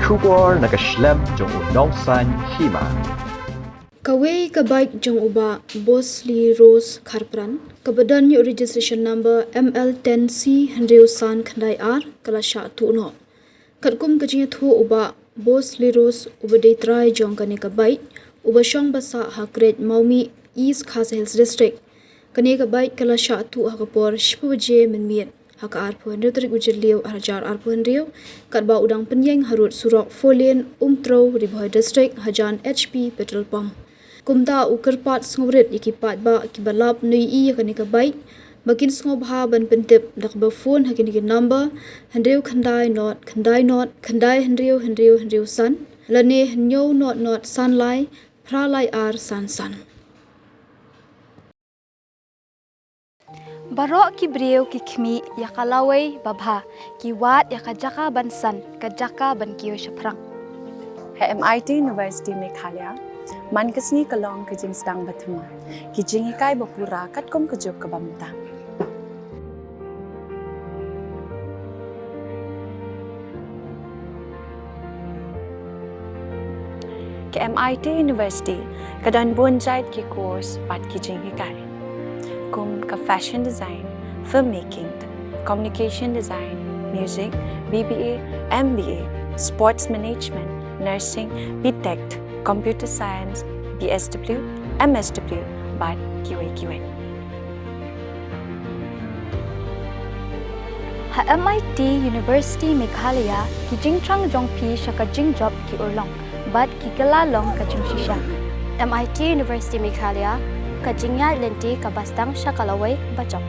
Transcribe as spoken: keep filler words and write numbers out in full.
Khubor na ka shlem jong u nongsan hima. Kawei ka bike jong u Bah Bosley Rose Kharpran, kaba don ïa u registration number M L ten C hynriew san khyndai ar, ka la shah tuh noh. Katkum ka jingïathuh u Bah Bosley Rose, uba dei trai jong kane ka bike, uba shong ba sah ha Kreit Mawmih, East Khasi Hills District. Kane ka bike ka la shah tuh ha ka por shiphew baje mynmiet ha ka arphew hynriew tarik u Jylliew arhajar arphew hynriew, katba u dang pynïeng harud surok four lane Umtrew, Ri Bhoi District, hajan H P petrol pump. Kumta u kyrpad sngewrit ïa ki paidbah kiba lap noh ïa kane ka bike, ba kin sngewbha ban pyntip da kaba phone ha kine ki number: hynriew khyndai not khyndai not khyndai hynriew hynriew hynriew san, lane hynñiew not not san lai phra lai ar san san. Baroh ki briew ki khmih ïa ka lawei babha, ki wad ïa ka jaka ban san, ka jaka ban kiew shaphrang. Ha M I T University Meghalaya, man ka sngi ka long ka jingsdang ba thymmai, ki jinghikai ba pura katkum ka juk kaba mynta. Ka M I T University ka don bun jait ki course bad ki jinghikai, kum ka fashion design, filmmaking, communication design, music, B B A, M B A, sports management, nursing, B Tech, computer science, B S W, M S W, bad kiwei kiwei. Ha M I T University Meghalaya, ki jingthrang jong phi sha ka jingjop ki urlong bad ki kylla long ka jingshisha. M I T University Meghalaya, ka jingïaid lynti kaba sdang sha ka lawei bajop.